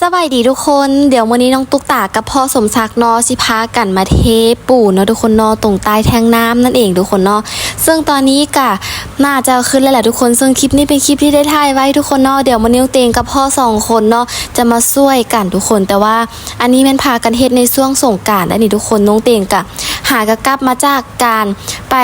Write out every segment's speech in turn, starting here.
ສະບາຍດີທຸກຄົນ, ດຽວມື້ນີ້ນ້ອງຕຸກຕາກັບພໍ່ສົມສັກເນາະ ຊິພາກັນມາເທປູນເນາະທຸກຄົນເນາະ, ຕົງໃຕ້ແທງນ້ຳນັ້ນເອງທຸກຄົນເນາະ. ເຊິ່ງຕອນນີ້ກະໜ້າຈະຄືນແລ້ວແຫຼະທຸກຄົນ, ເຊິ່ງຄລິບນີ້ເປັນຄລິບທີ່ໄດ້ຖ່າຍໄວ້ທຸກຄົນເນາະ. ດຽວມື້ນີ້ນ້ອງເຕງກັບພໍ່ສອງຄົນເນາະ ຈະມາຊ່ວຍກັນທຸກຄົນ, ແຕ່ວ່າອັນນີ້ແມ່ນພາກັນເຮັດໃນຊ່ວງສົງການໄດ໋ນີ້ທຸກຄົນ. ນ້ອງເຕງກະຫາກະກັບມາຈາກການ ໄປ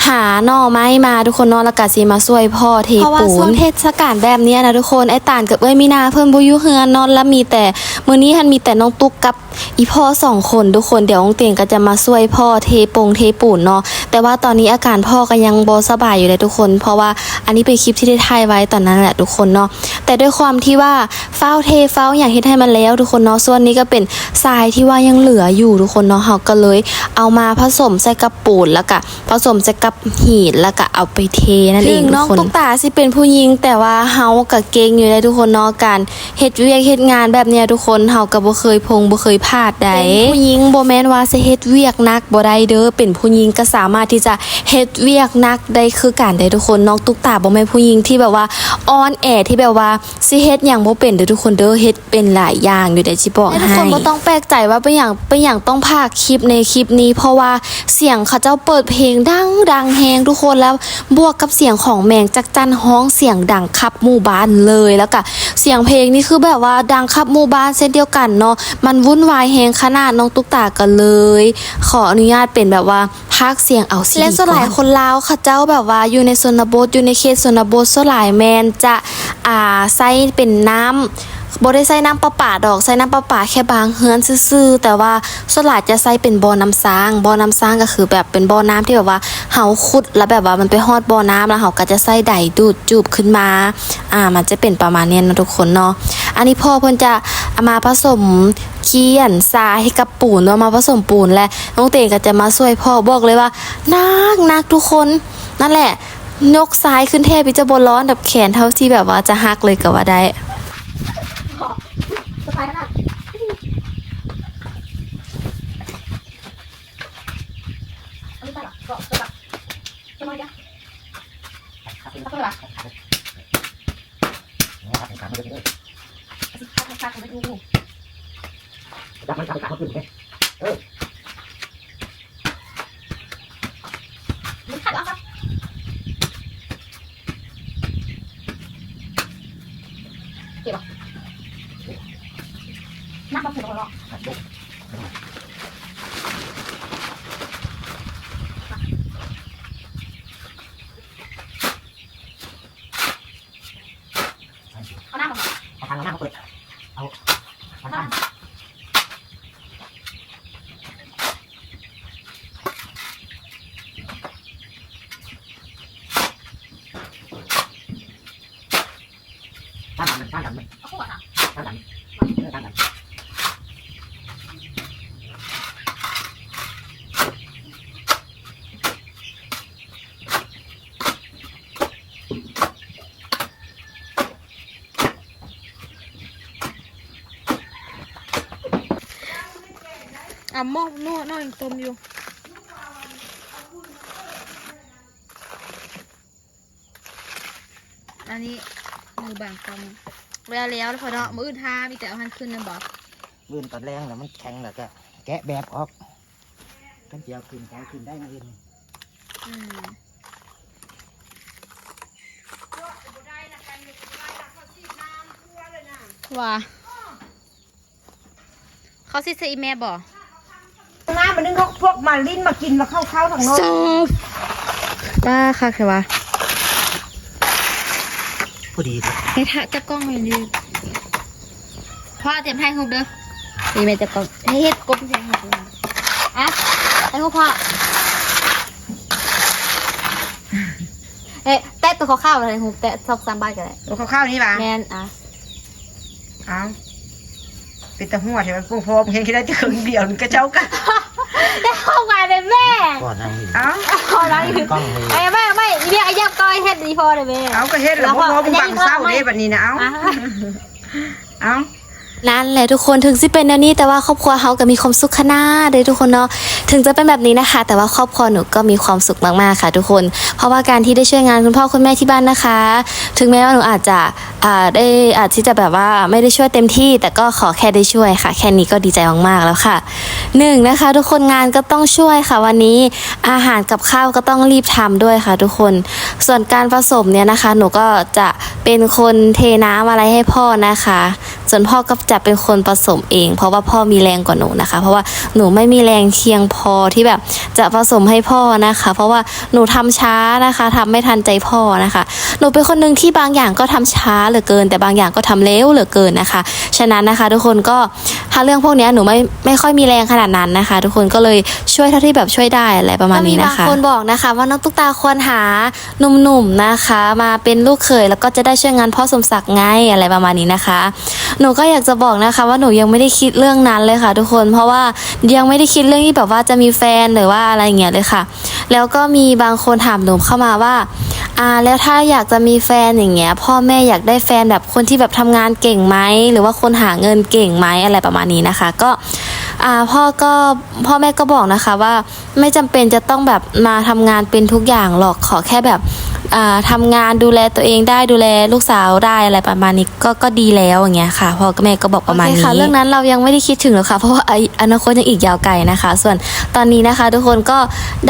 ຫາໜໍ່ໄມ້ມາທຸກຄົນເນາະ, ແລ້ວກະຊິມາຊ່ວຍພໍ່ເທປູນ. ເພາະວ່າຊ່ວງເທດສະການແບບນີ້ນະທຸກຄົນ, ອ້າຍຕານກັບເອື້ອຍມີນາເພິ່ນບໍ່ຢູ່ເຮືອນເນາະ, ລະມີແຕ່ ມື້ນີ້ຫັ້ນມີແຕ່ນ້ອງຕຸກກັບອີ່ພໍ່ສອງຄົນທຸກຄົນ. ດຽວນ້ອງເຕງກະຈະມາຊ່ວຍພໍ່ເທປົງເທປູນເນາະ, ແຕ່ວ່າຕອນນີ້ອາການພໍ່ກະຍັງບໍ່ສະບາຍຢູ່ເດ້ທຸກຄົນ, ເພາະວ່າອັນນີ້ເປັນຄລິບທີ່ໄດ້ຖ່າຍໄວ້ຕອນນັ້ນແຫຼະທຸກຄົນເນາະ. ແຕ່ດ້ວຍຄວາມທີ່ວ່າຟ້າວເທຟ້າວຫຍັງເຮັດໃຫ້ມັນແລ້ວທຸກຄົນເນາະ, ສ່ວນນີ້ກະເປັນຊາຍທີ່ວ່າຍັງເຫຼືອຢູ່ທຸກຄົນເນາະ, ເຮົາກະເລີຍເອົາມາຜະສົມໃສ່ກັບ ປູນ ແລ້ວກະປະສົມໃສ່ກັບຫີນ ແລ້ວກະເອົາໄປເທນັ້ນເອງທຸກຄົນ. ເຖິງນ້ອງຕຸກຕາຊິເປັນຜູ້ຍິງ ແຕ່ວ່າເຮົາກະເກັ່ງຢູ່ເດ້ທຸກຄົນເນາະ, ການເຮັດວຽກເຮັດງານແບບເນີ້ຍທຸກຄົນ ເຮົາກະບໍ່ເຄີຍພົງ ບໍ່ເຄີຍພາດໃດ. ເປັນຜູ້ຍິງບໍ່ແມ່ນວ່າຊິເຮັດວຽກໜັກບໍ່ໄດ້ເດີ, ເປັນຜູ້ຍິງກະສາມາດທີ່ຈະເຮັດວຽກໜັກໄດ້ຄືກັນເດ້ທຸກຄົນ. ນ້ອງຕຸກຕາບໍ່ແມ່ນຜູ້ຍິງທີ່ແບບວ່າອ່ອນແອ ທີ່ແບບວ່າຊິເຮັດຫຍັງບໍ່ເປັນເດີທຸກຄົນເດີ, ເຮັດ ເປັນຫຼາຍຢ່າງຢູ່ເດ້ ຊິບອກໃຫ້. ແລະທຸກຄົນບໍ່ຕ້ອງແປກໃຈວ່າເປັນຫຍັງ ເປັນຫຍັງຕ້ອງພາກຄລິບໃນຄລິບນີ້ ເພາະວ່າສຽງເຂົາເຈົ້າເປີດເພງດັງໆແຮງທຸກຄົນ, ແລ້ວບວກກັບສຽງຂອງແມງຈັກຈັ່ນຮ້ອງສຽງດັງຄັບໝູ່ບ້ານເລີຍ, ແລ້ວກະສຽງເພງນີ້ຄືແບບວ່າດັງຄັບໝູ່ບ້ານເຊັ່ນດຽວກັນເນາະ, ມັນວຸ້ນວາຍແຮງຂະໜາດ. ນ້ອງຕຸກຕາກະເລີຍຂໍອະນຸຍາດເປັນແບບວ່າ ພາກສຽງເອົາຊີວິດ. ແລະສ່ວນຫຼາຍຄົນລາວເຂົາເຈົ້າແບບວ່າຢູ່ໃນຊົນນະບົດ ຢູ່ໃນເຂດຊົນນະບົດ ສ່ວນຫຼາຍແມ່ນຈະ ອ່າ ໃຊ້ເປັນນ້ຳ ບໍ່ໄດ້ໃຊ້ນ້ຳປະປາດອກ, ໃຊ້ນ້ຳປະປາແຄ່ບາງເຮືອນຊື່ໆ, ແຕ່ວ່າສ່ວນຫຼາຍຈະໃຊ້ເປັນບໍ່ນ້ຳສ້າງ. ບໍ່ນ້ຳສ້າງກະຄືແບບເປັນບໍ່ນ້ຳທີ່ແບບວ່າເຮົາຂຸດແລ້ວແບບວ່າມັນໄປຮອດບໍ່ນ້ຳ ແລ້ວເຮົາກະຈະໃຊ້ໄດດູດຈູບຂຶ້ນມາ, ອ່າ ມັນຈະເປັນປະມານນີ້ເນາະທຸກຄົນເນາະ. ອັນນີ້ພໍ່ເພິ່ນຈະເອົາມາປະສົມ ຂຽນຊາໃຫ້ກັບປູນເນາະ, ມາປະສົມປູນ ແລະນ້ອງເຕງກະຈະມາຊ່ວຍພໍ່. ບອກເລີຍວ່າໜັກໆທຸກຄົນ, ນັ້ນແຫຼະ ຍົກຊາຍຂຶ້ນແທບທີ່ຈະບໍ່ລອດ, ແບບແຂນເທົ່າຊິແບບວ່າຈະຫັກເລີຍກະວ່າໄດ້. ເອົານ້ຳ ເອົາຖັງ ເອົານ້ຳມາເປີດ ເອົາ ເອົານ້ຳ ຕາມ ຕາມ ຕາມ ເອົາຂວດອະ ຕາມ ເອີ ຕາມ ອ່ະ ໝໍ້ໜ້ອຍໆຕົ້ມຢູ່. ອັນນີ້ມືບາງກ້ອງ ແລ້ວໆ ພໍເນາະ. ມື້ອື່ນທາ ມີແຕ່ເອົາຫັ້ນຂຶ້ນນຳບໍ? ມື້ອື່ນຕອນແລງແລ້ວມັນແຂງ ແລ້ວກະແກະແບບອອກ. ຄັນຊິເອົາຂຶ້ນ ກະເອົາຂຶ້ນໄດ້ມື້ອື່ນ. ອືມ ວ່າ ເຂົາຊິໃສ່ອີ່ແມ່ບໍ? ມາມື້ໜຶ່ງ ເຂົາພວກມາຫຼິ້ນມາກິນ ມາເຂົ້າເຂົ້າທາງນອກ. ໂຊບ ປ້າ ຄັກແທ້ວ່າ. ພໍດີ ໃຫ້ຖ້າຈັບກ້ອງແມ່ນດີ. ພໍ່ຕຽມຖ່າຍຮູບເດີ. ນີ້ແມ່ຈັບກ້ອງ ໃຫ້ເຮັດກົບໃສ່ໃຫ້ ອ່ະ ຖ່າຍຮູບພໍ່. ເອະ ແຕະໂຕຂາວໆ ຖ່າຍຮູບ ແຕະສອງສາມບາດກະໄດ້. ໂຕຂາວໆນີ້ຫວາ? ແມ່ນ. ອ່ະ ເອົາ ເປັນຕາຫົວແທ້ ພວກພໍ່ເຫັນແຄ່ໄດ້ແຕ່ເຄິ່ງດຽວ ກະເຈົ້າກະ ແຕ່ເຂົ້າມາເດ້ແມ່. ເອົາ ຂໍນັ່ງຢູ່ ເອົາ ຂໍນັ່ງຢູ່ ກ້ອງນີ້. ໄອ້ແມ່ ແມ່ ອີເມຍ ໄອ້ຍັບກ້ອງເຮັດດີພໍເດ້ແມ່. ເອົາ ກະເຮັດແລ້ວ ພໍ່ມຶງບັງເຊົາເດ້ບັດນີ້ນະ. ເອົາ ອ່ະ ເອົາ ນັ້ນແຫຼະທຸກຄົນ ເຖິງຊິເປັນແນວນີ້ ແຕ່ວ່າຄອບຄົວເຮົາກໍມີຄວາມສຸກຂະໜາດເດ້ທຸກຄົນເນາະ. ເຖິງຈະເປັນແບບນີ້ນະຄະ ແຕ່ວ່າຄອບຄົວໜູກໍມີຄວາມສຸກມາກໆ ຄ່ະທຸກຄົນ. ເພາະວ່າການທີ່ໄດ້ຊ່ວຍງານຄຸນພໍ່ຄຸນແມ່ທີ່ບ້ານນະຄະ ເຖິງແມ້ວ່າໜູອາດຈະ ອ່າ ໄດ້ ອາດທີ່ຈະແບບວ່າໄມ່ໄດ້ຊ່ວຍເຕັມທີ່ ແຕ່ກໍຂໍແຄ່ໄດ້ຊ່ວຍຄ່ະ ແຄ່ນີ້ກໍດີໃຈມາກໆ ແລ້ວຄ່ະ. ໜຶ່ງນະຄະທຸກຄົນ ງານກໍຕ້ອງຊ່ວຍຄ່ະ ວັນນີ້ອາຫານກັບຂ້າວກໍຕ້ອງລີບທຳດ້ວຍຄ່ະທຸກຄົນ. ສ່ວນການປະສົມເນີ້ຍນະຄະ ໜູກໍຈະເປັນຄົນເທນ້ຳອະໄລໃຫ້ພໍ່ນະຄະ ສ່ວນພໍ່ກໍຈະເປັນຄົນປະສົມເອງ ເພາະວ່າພໍ່ມີແຮງກວ່າໜູນະຄະ ເພາະວ່າໜູໄມ່ມີແຮງພຽງພໍທີ່ແບບຈະປະສົມໃຫ້ພໍ່ນະຄະ ເພາະວ່າໜູທຳຊ້ານະຄະ ທຳໄມ່ທັນໃຈພໍ່ນະຄະ. ໜູເປັນຄົນໜຶ່ງທີ່ບາງຢ່າງກໍທຳຊ້າເຫຼືອເກີນ ແຕ່ບາງຢ່າງກໍທຳເລັວເຫຼືອເກີນນະຄະ. ສະນັ້ນນະຄະທຸກຄົນ ກໍຖ້າເລື່ອງພວກເນີ້ຍໜູໄມ່ ໄມ່ຄ່ອຍມີແຮງຂະໜາດນັ້ນນະຄະ ທຸກຄົນກໍເລີຍຊ່ວຍເທົ່າທີ່ແບບຊ່ວຍໄດ້ ອະໄລປະມານນີ້ນະຄະ. ກໍມີບາງຄົນບອກນະຄະວ່າ ນ້ອງຕຸກຕາຄວນຫາ ໜຸ່ມໆ ນະຄະ ມາເປັນລູກເຂີຍ ແລ້ວກໍຈະໄດ້ຊ່ວຍງານພໍ່ສົມສັກໄງ ອະໄລປະມານນີ້ນະຄະ. ໜູກໍຢາກຈະບອກນະຄະວ່າ ໜູຍັງໄມ່ໄດ້ຄິດເລື່ອງນັ້ນເລີຍຄ່ະທຸກຄົນ ເພາະວ່າຍັງໄມ່ໄດ້ຄິດເລື່ອງທີ່ແບບວ່າຈະມີແຟນ ຫຼືວ່າອະໄລຢ່າງເງຍເລີຍຄ່ະ. ແລ້ວກໍມີບາງຄົນຖາມໜູເຂົ້າມາວ່າ ອ່າ ແລ້ວຖ້າຢາກຈະມີແຟນຢ່າງເງຍ ພໍ່ແມ່ຢາກໄດ້ແຟນແບບຄົນທີ່ແບບທຳງານເກັ່ງໄໝ ຫຼືວ່າຄົນຫາເງິນເກັ່ງໄໝ ອະໄລປະມານນີ້ນະຄະ. ກໍ ອ່າ ພໍ່ກໍ ພໍ່ແມ່ກໍບອກນະຄະວ່າ ໄມ່ຈຳເປັນຈະຕ້ອງແບບມາທຳງານເປັນທຸກຢ່າງຫຼອກ ຂໍແຄ່ແບບ ອ່າ ທຳງານດູແລຕົວເອງໄດ້ ດູແລລູກສາວໄດ້ ອະໄລປະມານນີ້ ກໍ ກໍດີແລ້ວ ຢ່າງເງຍຄ່ະ. ພໍ່ກັບແມ່ກໍບອກປະມານນີ້. ໂອເຄຄ່ະ ເລື່ອງນັ້ນເຮົາຍັງໄມ່ໄດ້ຄິດເຖິງເລີຍຄ່ະ ເພາະວ່າອາ ອະນາຄົດຍັງອີກຍາວໄກນະຄະ. ສ່ວນຕອນນີ້ນະຄະ ທຸກຄົນກໍ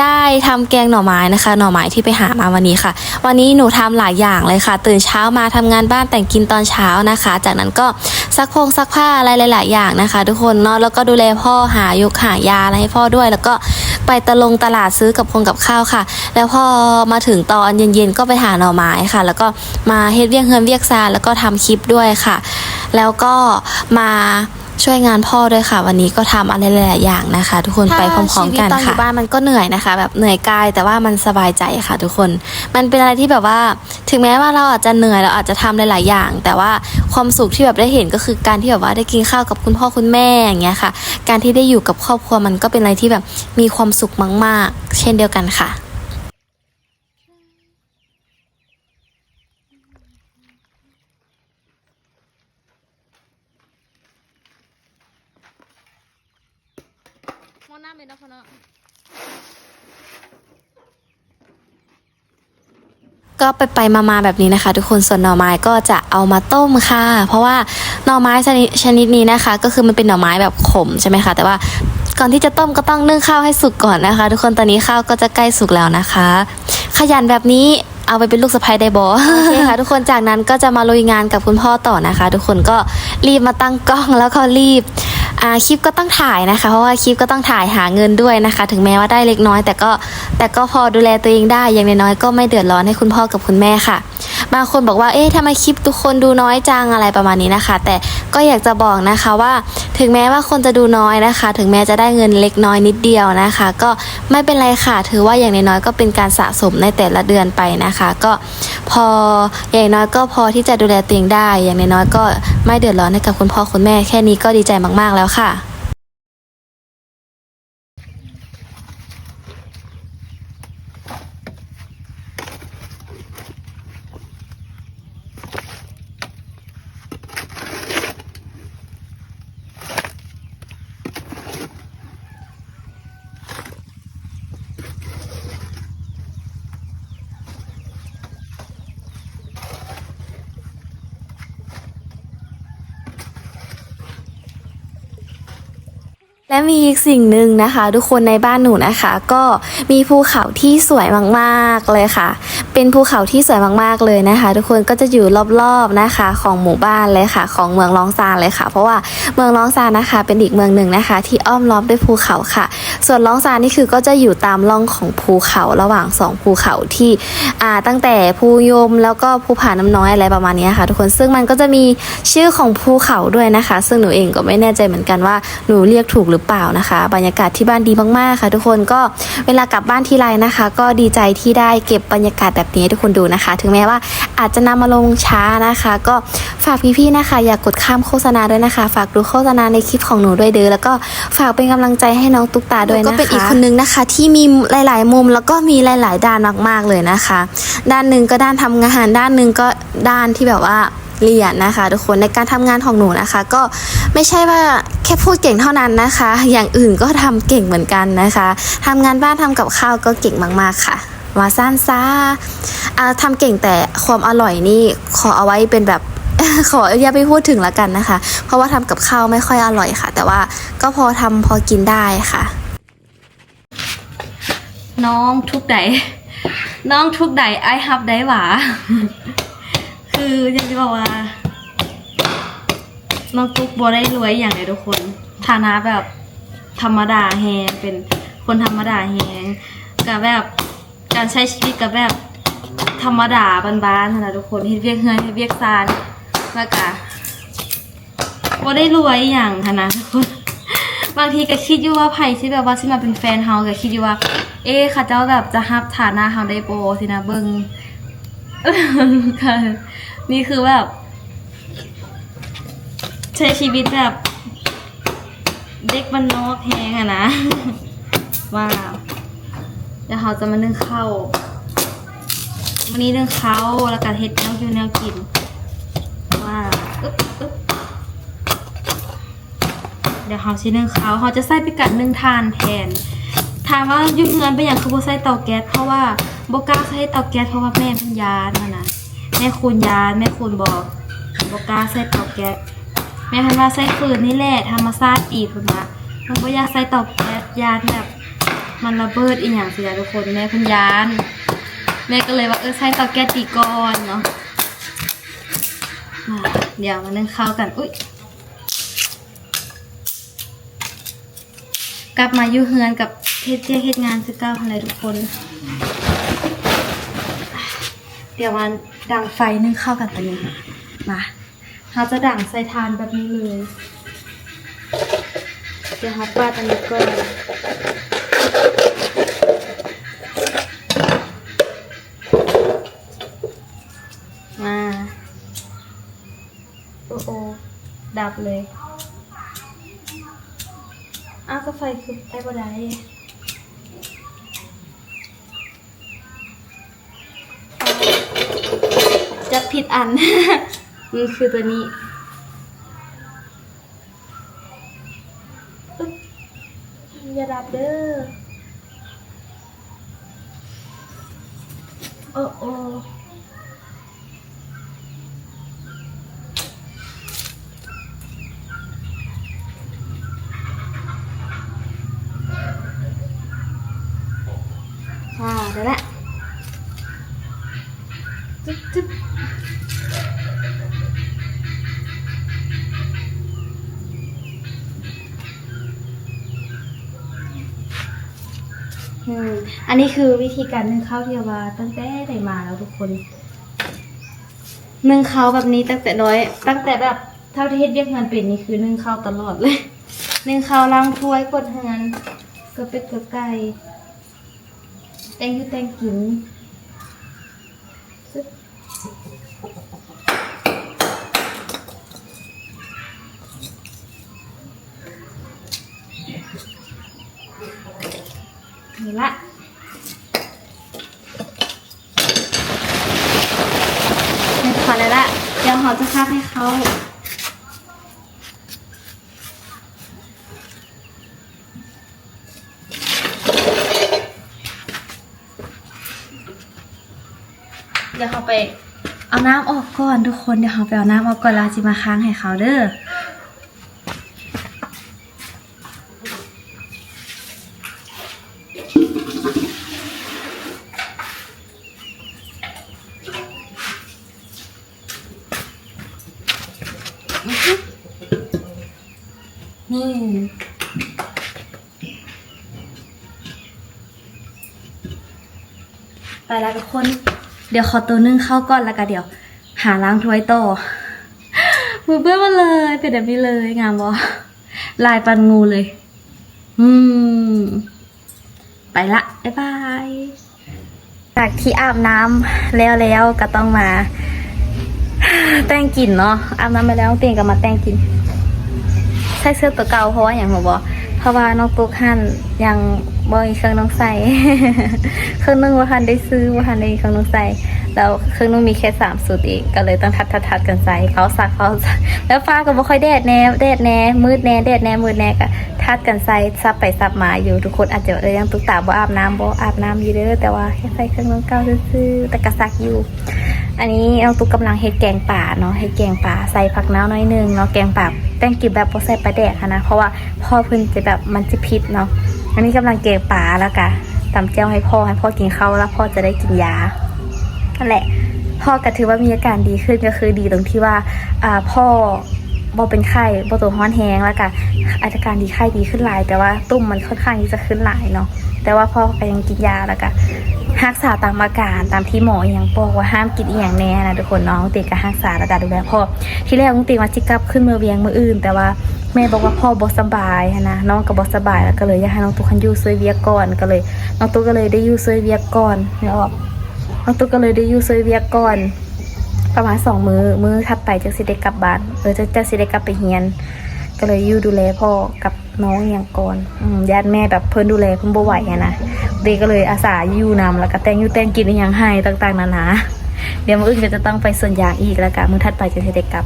ໄດ້ທຳແກງໜໍ່ໄມ້ນະຄະ ໜໍ່ໄມ້ທີ່ໄປຫາມາວັນນີ້ຄ່ະ. ວັນນີ້ໜູທຳຫຼາຍຢ່າງເລີຍຄ່ະ ຕື່ນເຊົ້າມາທຳງານບ້ານ ແຕ່ງກິນຕອນເຊົ້ານະຄະ ຈາກນັ້ນກໍ ຊັກພົງຊັກຜ້າອະໄລຫຼາຍໆຢ່າງນະຄະທຸກຄົນເນາະ ແລ້ວກໍດູແລພໍ່ ຫາຢູກຫາຢາອະໄລໃຫ້ພໍ່ດ້ວຍ ແລ້ວກໍໄປຕະລົງຕະຫຼາດຊື້ກັບຄົງກັບຂ້າວຄ່ະ. ແລ້ວພໍມາເຖິງຕອນເຢັນໆ ກໍໄປຫາໜໍ່ໄມ້ຄ່ະ ແລ້ວກໍມາເຮັດວຽກເຮືອນວຽກຊານ ແລ້ວກໍທຳຄລິບດ້ວຍຄ່ະ ແລ້ວກໍມາຊ່ວຍງານພໍ່ດ້ວຍຄ່ະ. ວັນນີ້ກໍທຳອະໄລຫຼາຍໆຢ່າງນະຄະ ທຸກຄົນໄປພ້ອມໆກັນຄ່ະ. ຖ້າຊີວິດຕອນຢູ່ບ້ານມັນກໍເໜື່ອຍນະຄະ ແບບເໜື່ອຍກາຍ ແຕ່ວ່າມັນສະບາຍໃຈຄ່ະທຸກຄົນ. ມັນເປັນອະໄລທີ່ແບບວ່າ ເຖິງແມ້ວ່າເຮົາອາດຈະເໜື່ອຍ ເຮົາອາດຈະທຳຫຼາຍໆຢ່າງ ແຕ່ວ່າຄວາມສຸກທີ່ແບບໄດ້ເຫັນ ກໍຄືການທີ່ແບບວ່າໄດ້ກິນຂ້າວກັບຄຸນພໍ່ຄຸນແມ່ ຢ່າງເງຍຄ່ະ. ການທີ່ໄດ້ຢູ່ກັບຄອບຄົວ ມັນກໍເປັນອະໄລທີ່ແບບມີຄວາມສຸກມາກໆ ເຊັ່ນດຽວກັນຄ່ະ. ໝໍ້ນ້ຳເລີຍເນາະພໍ່ເນາະ. ກໍໄປໆມາໆແບບນີ້ນະຄະທຸກຄົນ. ສ່ວນໜໍ່ໄມ້ກໍຈະເອົາມາຕົ້ມຄ່ະ ເພາະວ່າໜໍ່ໄມ້ຊະນິດ ຊະນິດນີ້ນະຄະ ກໍຄືມັນເປັນໜໍ່ໄມ້ແບບຂົມໃຊ່ໄໝຄະ ແຕ່ວ່າກ່ອນທີ່ຈະຕົ້ມກໍຕ້ອງໜຶ້ງເຂົ້າໃຫ້ສຸກກ່ອນນະຄະທຸກຄົນ. ຕອນນີ້ເຂົ້າກໍຈະໃກ້ສຸກແລ້ວນະຄະ. ຂະຫຍັນແບບນີ້ ເອົາໄປເປັນລູກສະໃພ້ໄດ້ບໍ່? ໂອເຄຄ່ະທຸກຄົນ ຈາກນັ້ນກໍຈະມາລຸຍງານກັບຄຸນພໍ່ຕໍ່ນະຄະທຸກຄົນ. ກໍລີບມາຕັ້ງກ້ອງ ແລ້ວກໍລີບ ອ່າ ຄລິບກໍຕ້ອງຖ່າຍນະຄະ ເພາະວ່າຄລິບກໍຕ້ອງຖ່າຍຫາເງິນດ້ວຍນະຄະ. ເຖິງແມ້ວ່າໄດ້ເລັກນ້ອຍ ແຕ່ກໍ ແຕ່ກໍພໍດູແລຕົວເອງໄດ້ ຢ່າງໜ້ອຍໆກໍໄມ່ເດືອດຮ້ອນໃຫ້ຄຸນພໍ່ກັບຄຸນແມ່ຄ່ະ. ບາງຄົນບອກວ່າ ເອ ທຳໄມຄລິບທຸກຄົນດູນ້ອຍຈັງ ອະໄລປະມານນີ້ນະຄະ ແຕ່ກໍຢາກຈະບອກນະຄະວ່າ ເຖິງແມ້ວ່າຄົນຈະດູນ້ອຍນະຄະ ເຖິງແມ້ຈະໄດ້ເງິນເລັກນ້ອຍນິດດຽວນະຄະ ກໍ ໄມ່ເປັນໄລຄ່ະ ຖືວ່າຢ່າງໜ້ອຍໆກໍເປັນການສະສົມໃນແຕ່ລະເດືອນໄປນະຄະ. ກໍພໍ ຢ່າງໜ້ອຍກໍພໍທີ່ຈະດູແລຕົວເອງໄດ້ ຢ່າງໜ້ອຍໆກໍໄມ່ເດືອດຮ້ອນໃຫ້ກັບຄຸນພໍ່ຄຸນແມ່ ແຄ່ນີ້ກໍດີໃຈມາກໆແລ້ວຄ່ະ. ແລະ ມີອີກສິ່ງໜຶ່ງນະຄະ ທຸກຄົນ ໃນບ້ານໜູນະຄະ ກໍມີພູເຂົາທີ່ສວຍມາກໆເລີຍຄ່ະ. ເປັນພູເຂົາທີ່ສວຍມາກໆເລີຍນະຄະ ທຸກຄົນ ກໍຈະຢູ່ລອບໆນະຄະ ຂອງໝູ່ບ້ານເລີຍຄ່ະ ຂອງເມືອງລອງຊານເລີຍຄ່ະ. ເພາະວ່າເມືອງລອງຊານນະຄະ ເປັນອີກເມືອງໜຶ່ງນະຄະ ທີ່ອ້ອມລອບດ້ວຍພູເຂົາຄ່ະ. ສ່ວນລອງຊານນີ້ຄືກໍຈະຢູ່ຕາມຮ່ອງຂອງພູເຂົາ ລະຫວ່າງສອງພູເຂົາທີ່ ອ່າ ຕັ້ງແຕ່ພູຍົມ ແລ້ວກໍພູຜານ້ຳນ້ອຍ ອະໄລປະມານນີ້ນະຄະ ທຸກຄົນ. ເຊິ່ງມັນກໍຈະມີຊື່ຂອງພູເຂົາດ້ວຍນະຄະ ເຊິ່ງໜູເອງກໍໄມ່ແນ່ໃຈເໝືອນກັນວ່າ ໜູລຽກຖືກຫຼືເປົ່ານະຄະ. ບັນຍາກາດທີ່ບ້ານດີມາກໆຄ່ະທຸກຄົນ ກໍເວລາກັບບ້ານທີໄລນະຄະ ກໍດີໃຈທີ່ໄດ້ເກັບບັນຍາກາດແບບນີ້ໃຫ້ທຸກຄົນດູນະຄະ. ເຖິງແມ້ວ່າອາດຈະນຳມາລົງຊ້ານະຄະ ກໍຝາກພີ່ໆນະຄະ ຢ່າກົດຂ້າມໂຄສະນາດ້ວຍນະຄະ. ຝາກດູໂຄສະນາໃນຄລິບຂອງໜູດ້ວຍເດີ ແລ້ວກໍຝາກເປັນກຳລັງໃຈໃຫ້ນ້ອງຕຸກຕາດ້ວຍນະຄະ. ໜູກໍເປັນອີກຄົນໜຶ່ງນະຄະ ທີ່ມີຫຼາຍໆມຸມ ແລ້ວກໍມີຫຼາຍໆດ້ານມາກໆເລີຍນະຄະ. ດ້ານໜຶ່ງກໍດ້ານທຳງານ ດ້ານໜຶ່ງກໍດ້ານທີ່ແບບວ່າ เรียนนะคะทุกคน ในการทำงานของหนูนะคะ ก็ไม่ใช่ว่าแค่พูดเก่งเท่านั้นนะคะ อย่างอื่นก็ทำเก่งเหมือนกันนะคะ ทำงานบ้าน ทำกับข้าวก็เก่งมากๆ ค่ะ ว่าซั่นซะ อ่า ทำเก่ง แต่ความอร่อยนี่ขอเอาไว้เป็นแบบ ขออย่าไปพูดถึงละกันนะคะ เพราะว่าทำกับข้าวไม่ค่อยอร่อยค่ะ แต่ว่าก็พอทำพอกินได้ค่ะ น้องทุกข์ใด น้องทุกข์ใด อ้ายฮับได้หวา คืออยากสิบอกว่า น้องตุ๊กบ่ได้รวยอีหยังเด้ทุกคน ฐานะแบบธรรมดาแฮง เป็นคนธรรมดาแฮง ก็แบบการใช้ชีวิตก็แบบธรรมดาบ้านๆ หั้นนะทุกคน เฮ็ดเวียกเฮือน เฮ็ดเวียกซาน แล้วก็ บ่ได้รวยอีหยังหั้นนะทุกคน บางทีก็คิดอยู่ว่าไผสิแบบว่าสิมาเป็นแฟนเฮา ก็คิดอยู่ว่า เอ๊ะ เขาเจ้าแบบจะฮับฐานะเฮาได้บ่ ซี้นะ เบิ่ง นี่คือแบบ ใช้ชีวิตแบบเด็กบ้านนอกแฮงหั้นนะ ว้าว เดี๋ยวเฮาจะมานึ่งข้าว มื้อนี้นึ่งข้าว แล้วก็เฮ็ดแนวอยู่แนวกิน ว้าว อึ๊บ อึ๊บ เดี๋ยวเฮาสินึ่งข้าว เฮาจะใช้เป็นการนึ่งถ่านแทน ถามว่าอยู่เฮือนเป็นหยังคือบ่ใช้เตาแก๊ส เพราะว่าบ่กล้าใช้เตาแก๊ส เพราะว่าแม่เพิ่นย้านหั้นนะ แม่คุณย้าน แม่คุณบอก บ่กล้าใช้เตาแก๊ส แม่เพิ่นว่าใช้ฟืนนี่แหละธรรมชาติดี เพิ่นว่า เพิ่นบ่อยากใช้เตาแก๊ส ย้านแบบมันระเบิดอีหยังซี้นะทุกคน แม่เพิ่นย้าน แม่ก็เลยว่า เออ ใช้เตาแก๊สดีก่อนเนาะ มา เดี๋ยวมานึ่งข้าวกัน อุ๊ย กลับมาอยู่เฮือนกับเฮ็ดเวียกเฮ็ดงานคือเก่าหั้นแหละทุกคน เดี๋ยวมาดังไฟนึ่งข้าวกันตอนนี้ มา เฮาจะดังใส่ถ่านแบบนี้เลย เดี๋ยวเฮาปาดอันนี้ก่อน มา โอ้โอ้ ดับเลย อ้าว ก็ไฟคือไปบ่ได้ จับผิดอัน มันคือตัวนี้ อึ๊บ อย่าดับเด้อ โอ้โอ้ อ่า ได้ละ จึ๊บ จึ๊บ อืม อันนี้คือวิธีการนึ่งข้าวที่ว่าตั้งแต่ได้มาแล้วทุกคน นึ่งข้าวแบบนี้ตั้งแต่น้อย ตั้งแต่แบบเท่าที่เฮ็ดเวียกงานเป็นนี่คือนึ่งข้าวตลอดเลย นึ่งข้าว ล้างถ้วย กวาดเฮือน กวาดเป็ดกวาดไก่ แต่งอยู่แต่งกิน นี่ละ นี่พอแล้วละ เดี๋ยวเราจะพักให้เขา เดี๋ยวเราไปเอาน้ำออกก่อนทุกคน เดี๋ยวเราไปเอาน้ำออกก่อน แล้วสิมาค้างให้เขาเด้อ นี่ ไปแล้วทุกคน เดี๋ยวขอตัวนึ่งข้าวก่อน แล้วก็เดี๋ยวหาล้างถ้วยต่อ มือเปื้อนหมดเลย เป็นแบบนี้เลย งามบ่ ลายปานงูเลย อืม ไปละ บ๊ายบาย จากที่อาบน้ำแล้ว แล้วก็ต้องมาแต่งกินเนาะ อาบน้ำมาแล้ว เปลี่ยนก็มาแต่งกิน ใส่เสื้อตัวเก่า เพราะว่าหยังรู้บ่ เพราะว่าน้องตุ๊กหั้นยังบ่มีเครื่องนุ่งใส่ เครื่องนุ่งบ่ทันได้ซื้อ บ่ทันได้มีเครื่องนุ่งใส่ ແລ້ວເຄື່ອງນຸ່ງມີແຄ່ສາມຊຸດເອງ ກໍເລີຍຕ້ອງທັດໆໆກັນໃສ່ ເຜົາຊັກເຜົາຊັກ ແລ້ວຟ້າກໍບໍ່ຄ່ອຍແດດແດ່ ແດດແດ່ ມືດແດ່ ແດດແດ່ ມືດແດ່ ກໍທັດກັນໃສ່ ສັບໄປສັບມາຢູ່. ທຸກຄົນອາດຈະວ່າ ເອີ ນ້ອງຕຸກຕາບໍ່ອາບນ້ຳບໍ? ອາບນ້ຳຢູ່ເດີ ແຕ່ວ່າແຄ່ໃສ່ເຄື່ອງນຸ່ງເກົ່າຊື່ໆ ແຕ່ກໍຊັກຢູ່. ອັນນີ້ນ້ອງຕຸກກຳລັງເຮັດແກງປາເນາະ ເຮັດແກງປາໃສ່ຜັກເນົ່າໜ້ອຍໜຶ່ງເນາະ ແກງປາແຕ່ງກິນແບບບໍ່ໃສ່ປາແດກຫັ້ນນະ ເພາະວ່າພໍ່ເພິ່ນຈະແບບ ມັນຈະຜິດເນາະ. ອັນນີ້ກຳລັງແກງປາ ແລ້ວກະຕຳແຈ່ວໃຫ້ພໍ່ ໃຫ້ພໍ່ກິນເຂົ້າ ແລ້ວພໍ່ຈະໄດ້ກິນຢາຫັ້ນແຫຼະ. ພໍ່ກະຖືວ່າມີອາການດີຂຶ້ນ ກໍຄືດີຕົງທີ່ວ່າ ອາ ພໍ່ບໍ່ເປັນໄຂ້ ບໍ່ຕົວຮ້ອນແຮງ ແລ້ວກະອາການດີ ໄຂ້ດີຂຶ້ນຫຼາຍ ແຕ່ວ່າຕຸ່ມມັນຄ່ອນຂ້າງທີ່ຈະຂຶ້ນຫຼາຍເນາະ. ແຕ່ວ່າພໍ່ກໍຍັງກິນຢາ ແລ້ວກະຮັກສາຕາມອາການ ຕາມທີ່ໝໍອີ່ຫຍັງບອກວ່າຫ້າມກິນອີ່ຫຍັງແດ່ນະທຸກຄົນເນາະ. ນ້ອງເຕັງກໍຮັກສາ ແລ້ວກະດູແລພໍ່. ທີແລກນ້ອງເຕັງວ່າຊິກັບຂຶ້ນເມືອວຽງມື້ອື່ນ ແຕ່ວ່າແມ່ບອກວ່າພໍ່ບໍ່ສະບາຍຫັ້ນນະ ນ້ອງກໍບໍ່ສະບາຍ ແລ້ວກໍເລີຍຢາກໃຫ້ນ້ອງຕຸກຫັ້ນຢູ່ຊ່ວຍວຽກກ່ອນ ກໍເລີຍ ນ້ອງຕຸກກໍເລີຍໄດ້ຢູ່ຊ່ວຍວຽກກ່ອນ ອອກ ນ້ອງຕຸກກໍເລີຍໄດ້ຢູ່ຊ່ວຍວຽກກ່ອນ ປະມານສອງມື້ ມື້ຖັດໄປຈຶ່ງຊິໄດ້ກັບບ້ານ ເອີ ຈຶ່ງ ຈຶ່ງຊິໄດ້ກັບໄປຮຽນ ກໍເລີຍຢູ່ດູແລພໍ່ກັບ ນ້ອງຫຍັງກ່ອນ ອືມ ຢ້ານແມ່ແບບເພິ່ນດູແລເພິ່ນບໍ່ໄຫວຫັ້ນນະ ເດກໍເລີຍອາສາຢູ່ນຳ ແລ້ວກໍແຕ່ງຢູ່ແຕ່ງກິນອີ່ຫຍັງໃຫ້ຕ່າງໆນານາ. ດຽວມື້ອື່ນກໍຈະຕ້ອງໄປສວນຢາງອີກ ແລ້ວກໍມື້ຖັດໄປຈຶ່ງຊິໄດ້ກັບ.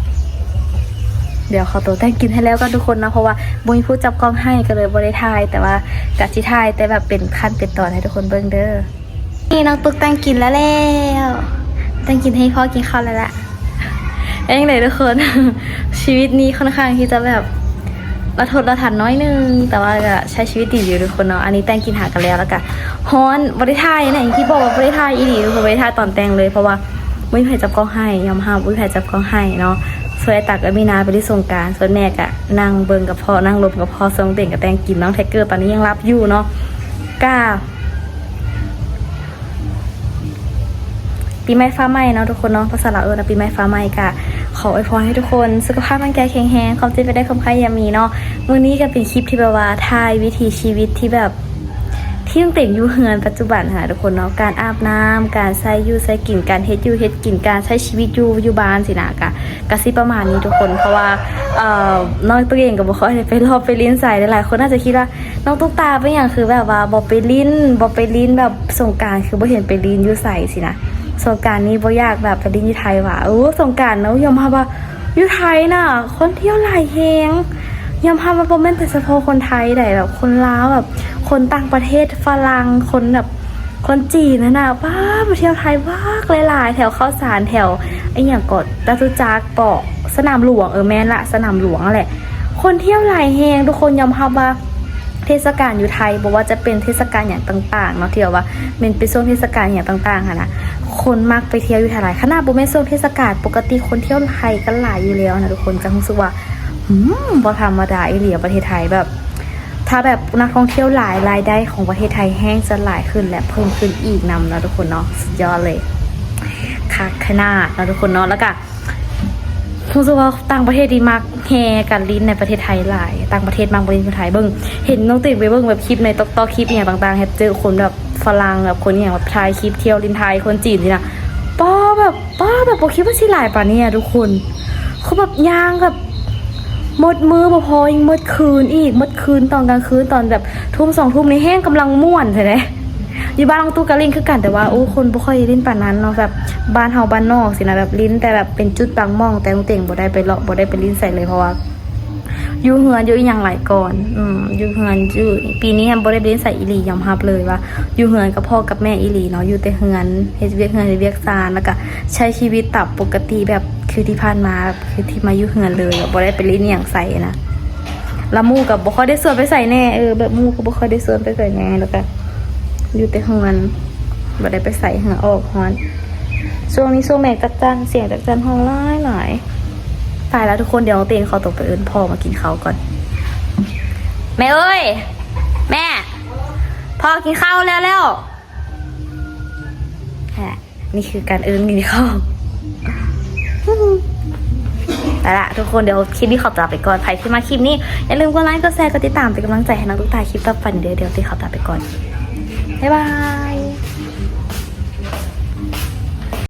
ດຽວຂໍຕົວແຕ່ງກິນໃຫ້ແລ້ວກ່ອນທຸກຄົນເນາະ ເພາະວ່າບໍ່ມີຜູ້ຈັບກ້ອງໃຫ້ ກໍເລີຍບໍ່ໄດ້ຖ່າຍ ແຕ່ວ່າກໍຊິຖ່າຍແຕ່ແບບເປັນຂັ້ນເປັນຕອນໃຫ້ທຸກຄົນເບິ່ງເດີ. ນີ້ນ້ອງຕຸກແຕ່ງກິນແລ້ວແຫຼ້ວ ແຕ່ງກິນໃຫ້ພໍ່ກິນເຂົ້າແລ້ວແຫຼະ. ເປັນຈັ່ງໃດທຸກຄົນ ຊີວິດນີ້ຄ່ອນຂ້າງທີ່ຈະແບບລະທົດລະທັນໜ້ອຍໜຶ່ງ ແຕ່ວ່າກໍໃຊ້ຊີວິດດີຢູ່ທຸກຄົນເນາະ. ອັນນີ້ແຕ່ງກິນຫາກັນແລ້ວ ແລ້ວກໍຮ້ອນ ບໍ່ໄດ້ຖ່າຍນະ ທີ່ບອກວ່າບໍ່ໄດ້ຖ່າຍອີ່ຫຼີທຸກຄົນ ບໍ່ໄດ້ຖ່າຍຕອນແຕ່ງເລີຍ ເພາະວ່າບໍ່ມີໃຜຈັບກ້ອງໃຫ້ ຍອມຮັບບໍ່ມີໃຜຈັບກ້ອງໃຫ້ເນາະ. ສ່ວນອ້າຍຕັກກັບມີນາໄປຫຼິ້ນສົງການ ສ່ວນແມ່ກໍນັ່ງເບິ່ງກັບພໍ່ ນັ່ງລົມກັບພໍ່ ສ່ວນເຕັງກໍແຕ່ງກິນ. ນ້ອງໄທເກີຕອນນີ້ຍັງຫຼັບຢູ່ເນາະ ກະ ປີໃໝ່ຟ້າໃໝ່ເນາະທຸກຄົນເນາະ ພາສາລາວເອີ້ນວ່າປີໃໝ່ຟ້າໃໝ່. ກະຂໍອວຍພອນໃຫ້ທຸກຄົນສຸຂະພາບຮ່າງກາຍແຂງແຮງ ຄວາມເຈັບຢ່າໄດ້ ຄວາມໄຂ້ຢ່າມີເນາະ. ມື້ນີ້ກໍເປັນຄລິບທີ່ແບບວ່າຖ່າຍວິຖີຊີວິດທີ່ແບບ ທີ່ນ້ອງເຕັງຢູ່ເຮືອນປັດຈຸບັນຫັ້ນນະທຸກຄົນເນາະ ການອາບນ້ຳ ການໃຊ້ຢູ່ໃຊ້ກິນ ການເຮັດຢູ່ເຮັດກິນ ການໃຊ້ຊີວິດຢູ່ ຢູ່ບ້ານຊີ້ນະ ກະ ກະຊິປະມານນີ້ທຸກຄົນ. ເພາະວ່າ ເອີ ນ້ອງຕຸກເອງກໍບໍ່ຄ່ອຍໄດ້ໄປລອບໄປຫຼິ້ນໃສ ຫຼາຍໆຄົນອາດຈະຄິດວ່າ ນ້ອງຕຸກຕາເປັນຫຍັງຄືແບບວ່າບໍ່ໄປຫຼິ້ນ ບໍ່ໄປຫຼິ້ນແບບສົງການ ຄືບໍ່ເຫັນໄປຫຼິ້ນຢູ່ໃສຊີ້ນະ. ສົງການນີ້ບໍ່ຢາກແບບໄປຫຼິ້ນຢູ່ໄທຫວາ. ເອີ ສົງການເນາະ ຍອມຮັບວ່າຢູ່ໄທນະຄົນທ່ຽວຫຼາຍແຮງ. ຍອມຮັບວ່າບໍ່ແມ່ນແຕ່ສະເພາະຄົນໄທໃດ໋ ແບບຄົນລາວ ແບບຄົນຕ່າງປະເທດ ຝຣັ່ງ ຄົນແບບ ຄົນຈີນຫັ້ນນະ ປ້າ ໄປທ່ຽວໄທບັກຫຼາຍໆ ແຖວເຂົ້າສານ ແຖວອີ່ຫຍັງເກາະ ຈະຕຸຈັກເກາະ ສະໜາມຫຼວງ ເອີ ແມ່ນລະ ສະໜາມຫຼວງຫັ້ນແຫຼະ. ຄົນທ່ຽວຫຼາຍແຮງ ທຸກຄົນຍອມຮັບວ່າເທດສະການຢູ່ໄທ ບໍ່ວ່າຈະເປັນເທດສະການຫຍັງຕ່າງໆເນາະ ທີ່ແບບວ່າແມ່ນເປັນຊ່ວງເທດສະການຫຍັງຕ່າງໆຫັ້ນນະ ຄົນມັກໄປທ່ຽວຢູ່ໄທຫຼາຍ. ຂະໜາດບໍ່ແມ່ນຊ່ວງເທດສະການ ປົກກະຕິຄົນທ່ຽວໄທກໍຫຼາຍຢູ່ແລ້ວນະທຸກຄົນ ຈັ່ງຮູ້ສຶກວ່າ ອືມ ບໍ່ທຳມະດາອີ່ຫຼີປະເທດໄທ ແບບ ຖ້າແບບນັກທ່ອງທ່ຽວຫຼາຍ ລາຍໄດ້ຂອງປະເທດໄທແຮ່ງຈະຫຼາຍຂຶ້ນ ແລະ ເພີ່ມຂຶ້ນອີກນຳເນາະທຸກຄົນເນາະ. ສຸດຍອດເລີຍ ຄັກຂະໜາດເນາະທຸກຄົນເນາະ. ແລ້ວກະຮູ້ສຶກວ່າຕ່າງປະເທດນີ້ມັກແຫ່ກັນຫຼິ້ນໃນປະເທດໄທຫຼາຍ ຕ່າງປະເທດມັກມາຫຼິ້ນປະເທດໄທ. ເບິ່ງ ເຫັນນ້ອງເຕັງໄປເບິ່ງແບບຄລິບໃນ TikTok ຄລິບອີ່ຫຍັງຕ່າງໆ ເຮັດເຈີຄົນແບບຝຣັ່ງ ແບບຄົນອີ່ຫຍັງແບບຖ່າຍຄລິບທ່ຽວຫຼິ້ນໄທ ຄົນຈີນຊີ້ນະ ປ້າ ແບບ ປ້າ ແບບບໍ່ຄິດວ່າຊິຫຼາຍປານນີ້ອະທຸກຄົນ. ຄືແບບຍ່າງແບບ ໝົດມື້ບໍ່ພໍ ຍັງໝົດຄືນອີກ ໝົດຄືນຕອນກາງຄືນ ຕອນແບບທຸ່ມສອງທຸ່ມນີ້ແຮ່ງກຳລັງມ່ວນແທ້ເດ. ຢູ່ບ້ານນ້ອງຕຸກກະຫຼິ້ນຄືກັນ ແຕ່ວ່າ ໂອ້ ຄົນບໍ່ຄ່ອຍໄດ້ຫຼິ້ນປານນັ້ນເນາະ ແບບບ້ານເຮົາບ້ານນອກຊີ້ນະ ແບບຫຼິ້ນແຕ່ແບບເປັນຈຸດບາງໝ່ອງ ແຕ່ນ້ອງເຕັງບໍ່ໄດ້ໄປເລາະ ບໍ່ໄດ້ໄປຫຼິ້ນໃສເລີຍ ເພາະວ່າຢູ່ເຮືອນຢູ່ອີ່ຫຍັງຫຼາຍກ່ອນ. ອືມ ຢູ່ເຮືອນຢູ່ ປີນີ້ຫັ້ນບໍ່ໄດ້ໄປຫຼິ້ນໃສອີ່ຫຼີ ຍອມຮັບເລີຍວ່າຢູ່ເຮືອນກັບພໍ່ກັບແມ່ອີ່ຫຼີເນາະ ຢູ່ແຕ່ເຮືອນ ເຮັດວຽກເຮືອນເຮັດວຽກຊານ ແລ້ວກະໃຊ້ຊີວິດຕາມປົກກະຕິ ແບບຄືທີ່ຜ່ານມາ ແບບ ຄືທີ່ມາຢູ່ເຮືອນເລີຍ ແບບບໍ່ໄດ້ໄປຫຼິ້ນອີ່ຫຍັງໃສນະ. ລະໝູ່ກໍບໍ່ຄ່ອຍໄດ້ຊວນໄປໃສແດ່ ເອີ ແບບໝູ່ກໍບໍ່ຄ່ອຍໄດ້ຊວນໄປໃສແດ່ ແລ້ວກໍຢູ່ແຕ່ເຮືອນ ບໍ່ໄດ້ໄປໃສ ເຫື່ອອອກ ຮ້ອນ. ຊ່ວງນີ້ຊ່ວງແມງຈັກຈັ່ນ ສຽງຈັກຈັ່ນຮ້ອງຫຼາຍໆ. ຕາຍແລ້ວທຸກຄົນ ດຽວເຕັງຂໍຕົວໄປເອີ້ນພໍ່ມາກິນເຂົ້າກ່ອນ. ແມ່ເອີຍ ແມ່ ພໍ່ກິນເຂົ້າແລ້ວແລ້ວ. ແຮະ ນີ້ຄືການເອີ້ນກິນເຂົ້າ. ໄປລະທຸກຄົນ ດຽວຄລິບນີ້ຂໍຕົວໄປກ່ອນ. ໃຜທີ່ມັກຄລິບນີ້ ຢ່າລືມກົດໄລ ກົດແຊ ກົດຕິດຕາມ ເປັນກຳລັງໃຈໃຫ້ນ້ອງຕຸກຕາຄລິບຕໍ່ໄປເດີ. ດຽວເຕັງຂໍຕົວໄປກ່ອນ ບາຍບາຍ.